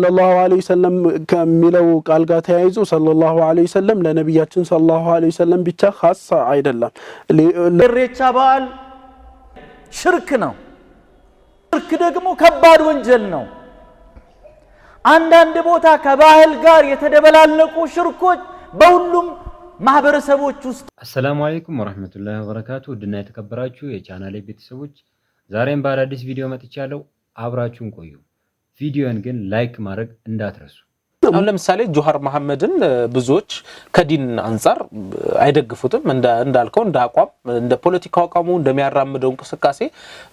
ሰለላሁ ዐለይሂ ወሰለም ከሚለው ቃል ጋር ተያይዞ ሰለላሁ ዐለይሂ ወሰለም ለነቢያችን ሰለላሁ ዐለይሂ ወሰለም ብቻ ኻስ አይደለም። ኢሬቻ በዓል ሽርክ ነው። ሽርክ ደግሞ ከባድ ወንጀል ነው። አንዳንድ ቦታ ከባህል ጋር የተደበላለቁ ሽርኮች በሁሉም ማህበረሰቦች ውስጥ አሰላሙ አለይኩም ወረህመቱላሂ ወበረካቱ። ውድና የተከበራችሁ የቻናሌ ቤተሰቦች፣ ዛሬም በአዳዲስ ቪዲዮ መጥቻለሁ። አብራችሁን ቆዩ። ቪዲዮን ግን like ማድረግ እንዳትረሱ። አሁን ለምሳሌ ጆሃር መሐመድን ብዙዎች ከዲን አንጻር አይደግፉትም። እንዳልከው እንደ አቋም፣ እንደ ፖለቲካው አቋሙ፣ እንደሚያራምደው እንቅስቃሴ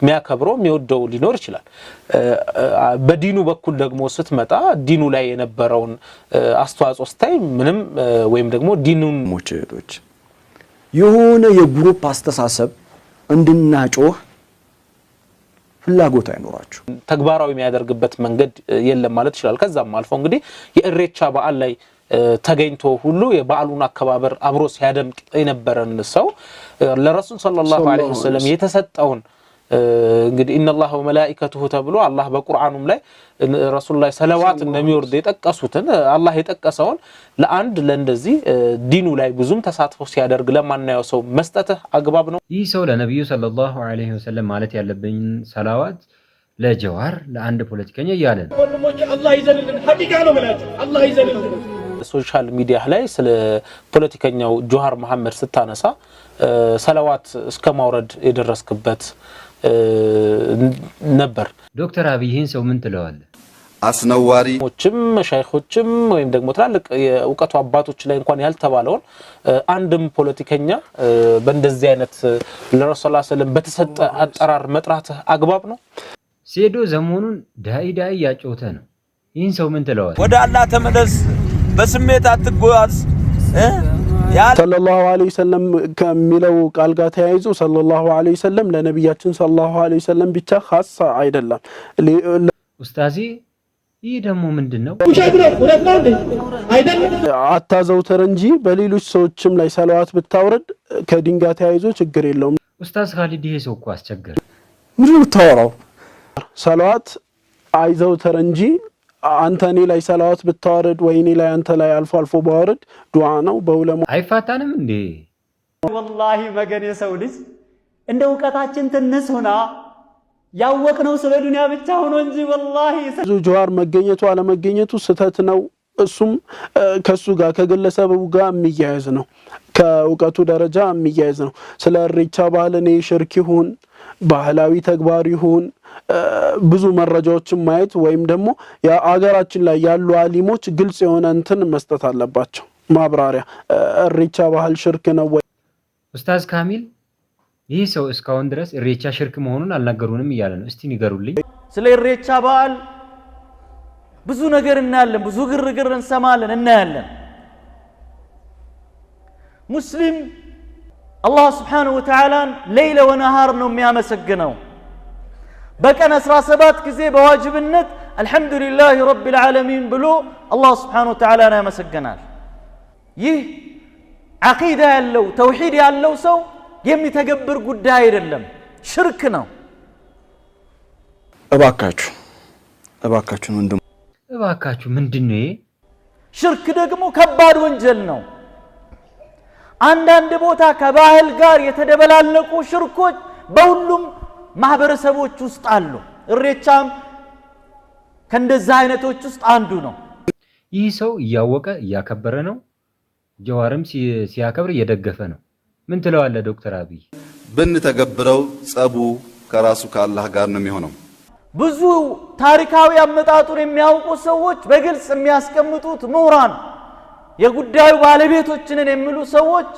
የሚያከብረው፣ የሚወደው ሊኖር ይችላል። በዲኑ በኩል ደግሞ ስትመጣ ዲኑ ላይ የነበረውን አስተዋጽኦ ስታይ ምንም ወይም ደግሞ ዲኑን ሞች እህቶች የሆነ የ group አስተሳሰብ እንድናጮህ ፍላጎት አይኖራችሁ። ተግባራዊ የሚያደርግበት መንገድ የለም ማለት ይችላል። ከዛም አልፎ እንግዲህ የእሬቻ በዓል ላይ ተገኝቶ ሁሉ የበዓሉን አከባበር አብሮ ሲያደምቅ የነበረን ሰው ለረሱል ሰለላሁ ዐለይሂ ወሰለም የተሰጠውን እንግዲህ ኢነላህ ወመላኢከቱሁ ተብሎ አላህ በቁርአኑም ላይ ረሱል ላይ ሰለዋት እንደሚወርድ የጠቀሱትን፣ አላህ የጠቀሰውን ለአንድ ለእንደዚህ ዲኑ ላይ ብዙም ተሳትፎ ሲያደርግ ለማናየው ሰው መስጠትህ አግባብ ነው? ይህ ሰው ለነቢዩ ሰለላሁ ዐለይሂ ወሰለም ማለት ያለብኝ ሰላዋት ለጀዋር፣ ለአንድ ፖለቲከኛ እያለ ነው። ወንድሞች፣ አላህ ይዘንልን። ሐቂቃ ነው የምላቸው፣ አላህ ይዘንልን። Social media ላይ ስለ ፖለቲከኛው ጆሃር መሐመድ ስታነሳ ሰለዋት እስከ ማውረድ የደረስክበት ነበር። ዶክተር አብይ፣ ይህን ሰው ምን ትለዋለህ? አስነዋሪ ሞችም ሻይኾችም ወይም ደግሞ ትላልቅ የእውቀቱ አባቶች ላይ እንኳን ያልተባለውን አንድም ፖለቲከኛ በእንደዚህ አይነት ለረሱል ሰለላሁ ዐለይሂ ወሰለም በተሰጠ አጠራር መጥራትህ አግባብ ነው? ሴዶ ዘመኑን ዳኢ ዳኢ እያጮተ ነው። ይህን ሰው ምን ትለዋለህ? ወደ አላህ ተመለስ፣ በስሜት አትጓዝ። ሰለላሁ ዐለይሂ ወሰለም ከሚለው ቃል ጋር ተያይዞ ሰለላሁ ዐለይሂ ወሰለም ለነቢያችን ሰለላሁ ዐለይሂ ወሰለም ብቻ ኻስ አይደለም። ኡስታዚ፣ ይህ ደግሞ ምንድን ነው? ውሸት ነው። እውነት ነው እንዴ? አይደለም። አታዘውትር እንጂ በሌሎች ሰዎችም ላይ ሰለዋት ብታውረድ ከዲን ጋር ተያይዞ ችግር የለውም። ኡስታዝ ካሊድ፣ ይሄ ሰው እኮ አስቸገረ። ምንድን ነው የምታወራው? ሰለዋት አይዘውትር እንጂ አንተ እኔ ላይ ሰለዋት ብታወርድ ወይ እኔ ላይ አንተ ላይ አልፎ አልፎ ባወርድ ዱዓ ነው በዑለማ አይፋታንም እንዴ? ወላሂ መገን የሰው ልጅ እንደ እውቀታችን ትንሽ ሆና ያወቅነው ስለ ዱንያ ብቻ ሆኖ እንጂ ወላሂ ብዙ ጀዋር መገኘቱ አለመገኘቱ ስህተት ነው። እሱም ከሱ ጋር ከግለሰቡ ጋር የሚያያዝ ነው። ከእውቀቱ ደረጃ የሚያያዝ ነው። ስለ እሬቻ ባህል እኔ ሽርክ ይሁን ባህላዊ ተግባር ይሁን ብዙ መረጃዎችን ማየት ወይም ደግሞ የአገራችን ላይ ያሉ አሊሞች ግልጽ የሆነ እንትን መስጠት አለባቸው፣ ማብራሪያ። እሬቻ ባህል ሽርክ ነው ወይ? ኡስታዝ ካሚል፣ ይህ ሰው እስካሁን ድረስ እሬቻ ሽርክ መሆኑን አልነገሩንም እያለ ነው። እስቲ ንገሩልኝ። ስለ ኢሬቻ በዓል ብዙ ነገር እናያለን፣ ብዙ ግርግር እንሰማለን፣ እናያለን። ሙስሊም አላህ ስብሓነሁ ወተዓላን ሌይለ ወነሃር ነው የሚያመሰግነው። በቀን 17 ጊዜ በዋጅብነት አልሐምዱሊላህ ረቢል ዓለሚን ብሎ አላህ ስብሓነሁ ወተዓላን ያመሰግናል። ይህ ዓቂዳ ያለው፣ ተውሒድ ያለው ሰው የሚተገብር ጉዳይ አይደለም፣ ሽርክ ነው። እባካችሁ፣ እባካችሁን ወንድም እባካችሁ፣ ምንድን ነው ይሄ? ሽርክ ደግሞ ከባድ ወንጀል ነው። አንዳንድ ቦታ ከባህል ጋር የተደበላለቁ ሽርኮች በሁሉም ማህበረሰቦች ውስጥ አሉ። እሬቻም ከእንደዛ አይነቶች ውስጥ አንዱ ነው። ይህ ሰው እያወቀ እያከበረ ነው። ጀዋርም ሲያከብር እየደገፈ ነው። ምን ትለዋለህ ዶክተር አብይ? ብንተገብረው ጸቡ ከራሱ ከአላህ ጋር ነው የሚሆነው። ብዙ ታሪካዊ አመጣጡን የሚያውቁ ሰዎች በግልጽ የሚያስቀምጡት፣ ምሁራን፣ የጉዳዩ ባለቤቶችንን የሚሉ ሰዎች፣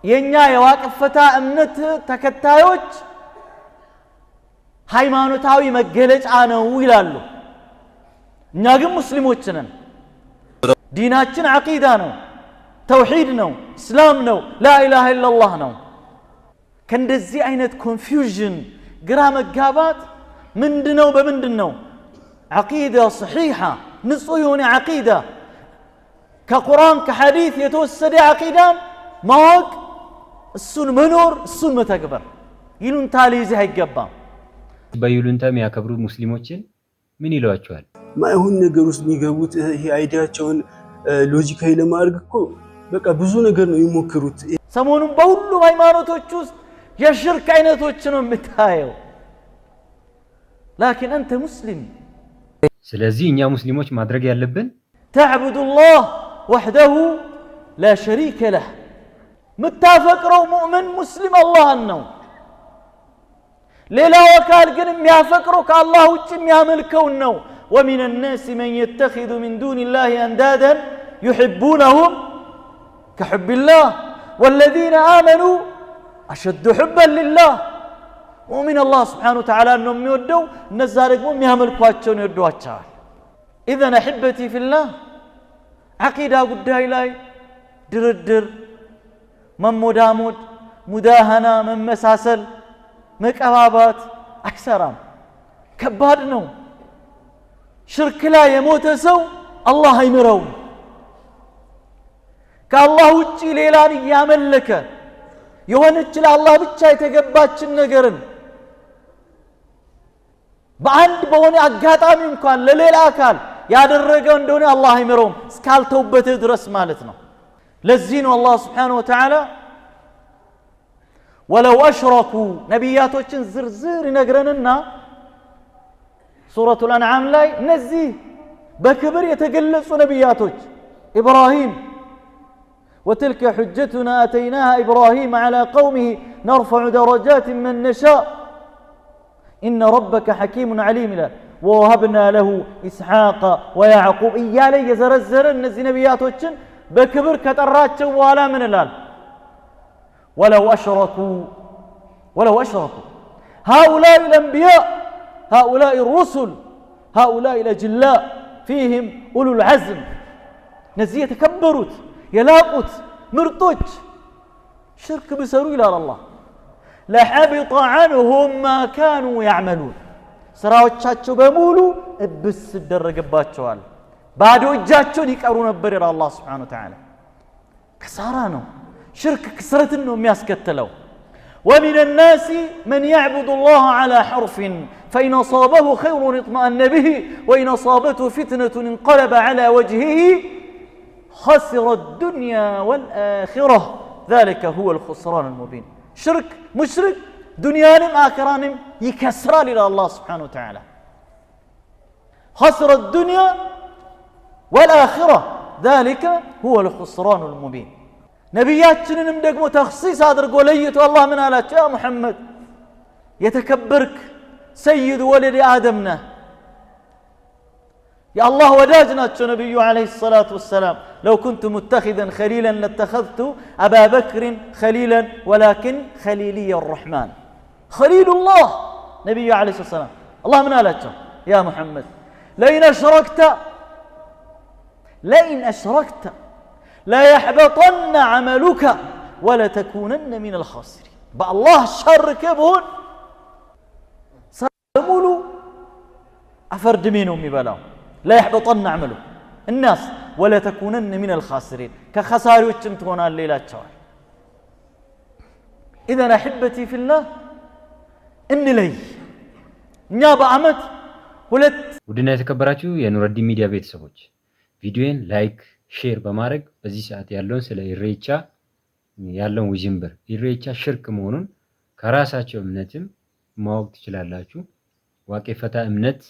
የእኛ የዋቅፈታ እምነት ተከታዮች ሃይማኖታዊ መገለጫ ነው ይላሉ። እኛ ግን ሙስሊሞች ነን። ዲናችን ዓቂዳ ነው፣ ተውሒድ ነው፣ እስላም ነው፣ ላኢላሃ ኢለላህ ነው። ከእንደዚህ አይነት confusion፣ ግራ መጋባት ምንድነው? በምንድን ነው ዓቂዳ ሰሒሓ፣ ንጹህ የሆነ ዓቂዳ፣ ከቁርአን ከሐዲት የተወሰደ ዓቂዳን ማወቅ፣ እሱን መኖር፣ እሱን መተግበር፣ ይሉንታ ሊይዝህ አይገባም። በይሉንታ የሚያከብሩ ሙስሊሞችን ምን ይሏቸዋል? ማይሆን ነገር ውስጥ የሚገቡት ይሄ idea ኣቸውን ሎጂካዊ ለማድረግ እኮ በቃ ብዙ ነገር ነው የሚሞክሩት። ሰሞኑን በሁሉም ሃይማኖቶች ውስጥ የሽርክ አይነቶች ነው የምታየው። لكن أنت مسلم። ስለዚህ እኛ ሙስሊሞች ማድረግ ያለብን تعبد الله وحده لا شريك له፣ የምታፈቅረው ሙእምን ሙስሊም አላህን ነው። ሌላው አካል ግን የሚያፈቅረው ከአላህ ውጭ የሚያመልከውን ነው። ومن الناس من يتخذ من دون الله أندادا يحبونهم كحب الله والذين آمنوا أشد حبا لله። ሙእሚን አላህ سبحانه وتعالى ነው የሚወደው፣ እነዛ ደግሞ የሚያመልኳቸውን ይወዷቸዋል። إذن أحبتي في الله ዓቂዳ ጉዳይ ላይ ድርድር፣ መሞዳሞድ፣ مداهنة፣ መመሳሰል፣ መቀባባት አይሰራም። ከባድ ነው። ሽርክ ላይ የሞተ ሰው አላህ አይምረውም። ከአላህ ውጪ ሌላን እያመለከ የሆነች ለአላህ ብቻ የተገባችን ነገርን በአንድ በሆነ አጋጣሚ እንኳን ለሌላ አካል ያደረገው እንደሆነ አላህ አይምረውም እስካልተውበትህ ድረስ ማለት ነው። ለዚህ ነው አላህ ስብሓነሁ ወተዓላ ወለው አሽረኩ ነቢያቶችን ዝርዝር ይነግረንና ሱረቱል አንዓም ላይ እነዚህ በክብር የተገለጹ ነቢያቶች ኢብራሂም وتلك حجتنا آتيناها إبراهيم على قومه نرفع درجات من نشاء إن ربك حكيم عليم ይላል። ووهبنا له إسحاق ويعقوب እያለ እየዘረዘረ እነዚህ ነቢያቶችን በክብር ከጠራቸው በኋላ ምን ይላል? ولو أشركوا ولو أشركوا هؤلاء الأنبياء هؤلاء الرسل هؤلاء الأجلاء فيهم أولو العزم እነዚህ የተከበሩት የላቁት ምርጦች ሽርክ ቢሰሩ ይላል አላህ لحبط عنهم ما كانوا يعملون ስራዎቻቸው በሙሉ እብስ ይደረግባቸዋል። ባዶ እጃቸውን ይቀሩ ነበር ይላል አላህ سبحانه وتعالى። ክሳራ ነው። ሽርክ ክስረትን ነው የሚያስከትለው። ومن الناس من يعبد الله على حرف فإن أصابه خير اطمأن به وإن أصابته فتنة انقلب على وجهه خسر الدنيا والآخرة ذلك هو الخسران المبين። ሽርክ ሙሽሪክ ዱንያንም አኺራንም ይከስራል ይላል አላህ سبحانه وتعالى። خسر الدنيا والآخرة ذلك هو الخسران المبين። ነቢያችንንም ደግሞ تخصيص አድርጎ ለይቶ አላህ ምን አላቸው? يا محمد የተከበርክ سيد ولد آدم ነህ። የአላህ ወዳጅ ናቸው ነቢዩ عليه الصلاة والسلام። لو كنت متخذا خليلا لاتخذت أبا بكر خليلا ولكن خليلي الرحمن خليل الله ነቢዩ عليه الصلاة والسلام። አላህ ምን አላቸው? يا محمد لئن أشركت لئن أشركت ليحبطن عملك ولتكونن من الخاسرين። በአላህ ሸርክ ብሆን ስራ በሙሉ አፈር ድሜ ነው የሚበላው። ليحبطن عملك እናስ ولتكونن من الخاسرين ከኸሳሪዎችም ትሆናለህ ይላቸዋል። إذن أحبتي في الله እንለይ። እኛ በዓመት ሁለት ውድና የተከበራችሁ የኑረዲን ሚዲያ ቤተሰቦች ቪዲዮን like፣ share በማድረግ በዚህ ሰዓት ያለውን ስለ ኢሬቻ ያለውን ውዥንብር ኢሬቻ ሽርክ መሆኑን ከራሳቸው እምነትም ማወቅ ትችላላችሁ። ዋቄፈታ እምነት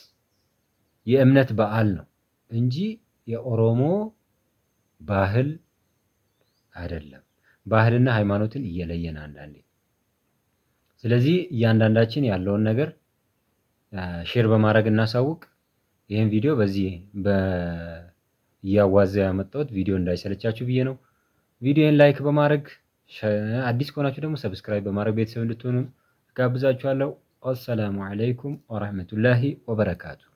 የእምነት በዓል ነው እንጂ የኦሮሞ ባህል አይደለም። ባህልና ሃይማኖትን እየለየን አንዳንዴ። ስለዚህ እያንዳንዳችን ያለውን ነገር share በማድረግ እናሳውቅ። ይህን ቪዲዮ በዚህ እያዋዛ ያመጣሁት ቪዲዮ እንዳይሰለቻችሁ ብዬ ነው። ቪዲዮን like በማድረግ አዲስ ከሆናችሁ ደግሞ subscribe በማድረግ ቤተሰብ እንድትሆኑ ጋብዛችኋለሁ። السلام عليكم ورحمة الله وبركاته።